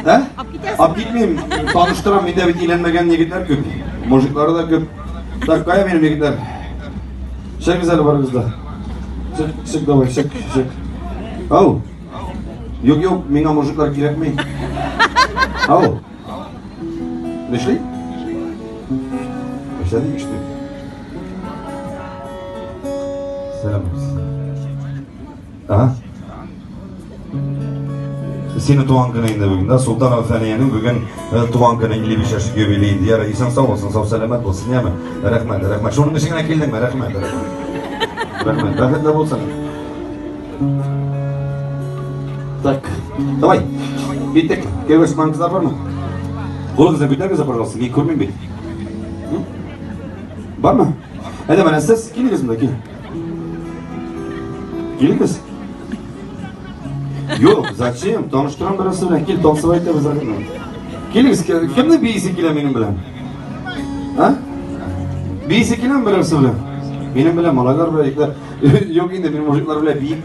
Ә? Алып китәсеңме? Алып китмим. Таныштырам, миндә бит өйләнмәгән егетләр күп. Мужиклары да күп. Так, кая минем егетләр? Чыгыгыз әле барыгыз да. Чык, чык давай, чык, чык. Ау. Юк, юк, миңа мужиклар кирәкми. Ау. Нишли? Эшләде, иште. Сәлам. Ага. Синең туган көне инде бүген, да? Султанова Фәниянең бүген э, туган көне 55 яшьлек юбилей инде. Ярый, исән сау булсын, сау сәламәт булсын, яме. Рәхмәт, рәхмәт. Шуның өчен генә килдеңме? Рәхмәт, рәхмәт. Рәхмәт. Бәхетле булсын. Так, давай. Киттек. Кияүгә чыккан кызлар бармы? Кулыгызны күтәрегез, пожалуйста, мин күрмим бит. Бармы? Әйдә, менә сез килегез монда, кил. Килегез. Юк, зачем? Таныштырам берәрсе белән. Кил, танцевать итәбез рәхмәт. Килегез, кемнең биисе килә минем белән? А? Биисе киләме берәрсе белән? Минем белән малайлар белән, егетләр. Юк инде, мин мужиклар белән биим.